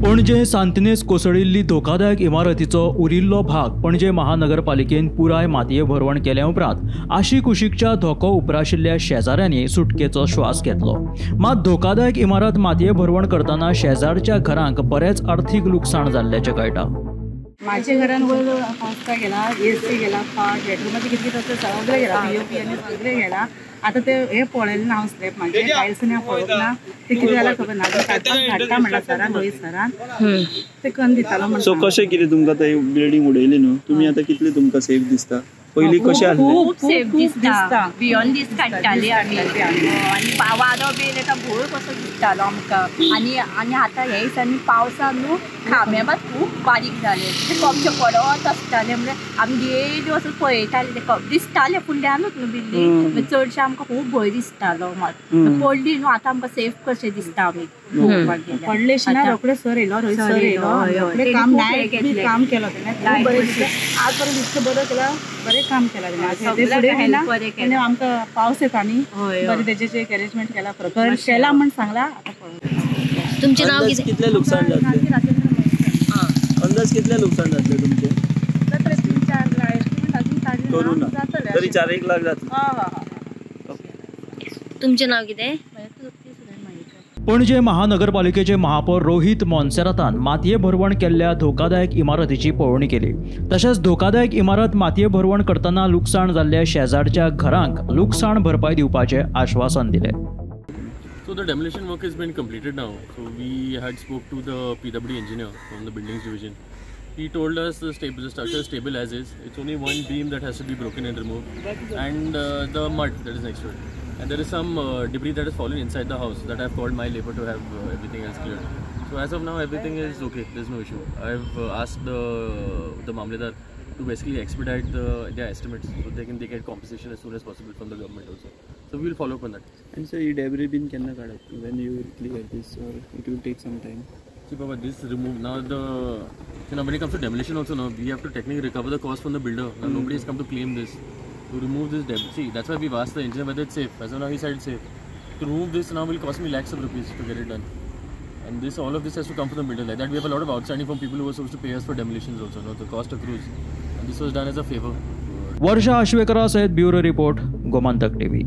पणजे सांतिनेज कोसळिल्ली धोकादायक इमारतीचो उरिल्लो भाग पणजे महानगरपालिकेन पुराय मातये भरवण केल्या उपरांत आशिकुशीकच्या धोको उपराशिल्ल्या शेजाऱ्यांनी सुटकेचो श्वास घेतलो. मात धोकादायक इमारत मातये भरवण करतना शेजारच्या घरांक बरेंच अर्थीक लुकसाण जाल्ल्याचें कळटा. माझ्या घरान वयर संस्था गेला, एसी गेला, पाट बेडरूमाचे कितले तसले सगळे गेला, पीओपी आनी सगळे गेला. आतां ते हे पळयलें ना हांव स्लॅब म्हाजे टायल्स आनी हांव पळोवंक ना, ते कितें जालां खबर ना. आतां धाडटा म्हणला सरान, रोहीत सरान ते कन्न दितालो म्हणटा. सो कशें कितें तुमकां ते बिल्डींग उडयली न्हू, तुमी आतां कितले तुमकां सेफ दिसता? पयलीं कशें आसलें? खूब सेफ दिसता, भियोन दीस काडटाले आमी. आनी वारो बी येयले काय भोय कसो दिसतालो आमकां. आनी आनी आतां हे दिसांनी पावसान न्हू खांबे मात खूब बारीक जाले, ते कपचे पडत आसताले. म्हणजे आमी डेली वचून पळयताले, ते कप दिसताले फुडल्यानूच न्हू बिल्डींग. चडशें आमकां खूब भंय दिसतालो. मात पडली न्हू आतां आमकां सेफ कशें दिसता. आमी पडले ना रोखडे सर येयलो, रोहीत सर येयलो, काम नायट काम केलो तेणें, बरें आज पर्यंत इतकें बरें केलां, बरें काम केलां तेणें. आमकां पावस येता न्ही, बरें तेजें एक अरेंजमेंट केलां, केलां म्हण सांगलां. आतां पळोवया. तुमचें नांव कितें? कितलें लुकसाण जातलें? अंदाज कितलें लुकसाण जातलें तुमचें? 3-4 लाख एस्टिमेट अजून काडलें ना, तरी 4-1 लाख जातलें. तुमचें नांव कितें? पणजे महानगरपालिकेचे महापौर रोहित मोन्सेरातान मातये भरवण केल्ल्या धोकादायक इमारतीची पळोवणी केली. तशेंच धोकादायक इमारत मातये भरवण करतना लुकसाण जाल्ल्या शेजारच्या घरांक लुकसाण भरपाय दिवपाचें आश्वासन दिलें. So the demolition work has been completed now. So we had spoke to the PWD engineer from the buildings division. He told us the structure is stable as is. It's only one beam that has to be broken and removed, and the mud that is next to it. And there is some debris that has fallen inside the house that I have called my labor to have everything else cleared. So as of now, everything is okay. There's no issue. I've asked the Mamledar to basically expedite their estimates so they get compensation as soon as possible from the government also. So we will follow up on that. And so, this debris bin kenna kadat when you will clear this, or it will take some time? See, Baba, this remove now the when it comes to demolition also now we have to technically recover the cost from the builder. Now nobody has come to claim this. To remove this debris, see, that's why we've asked the engineer whether it's safe. As of now, he said it's safe. To remove this now will cost me lakhs of rupees to get it done. And this, all of this has to come from the builder. Like that, we have a lot of outstanding from people who were supposed to pay us for demolitions also. No, the cost accrues. And this was done as a favor. Varsha Ashwekara सहित bureau report, Gomantak TV.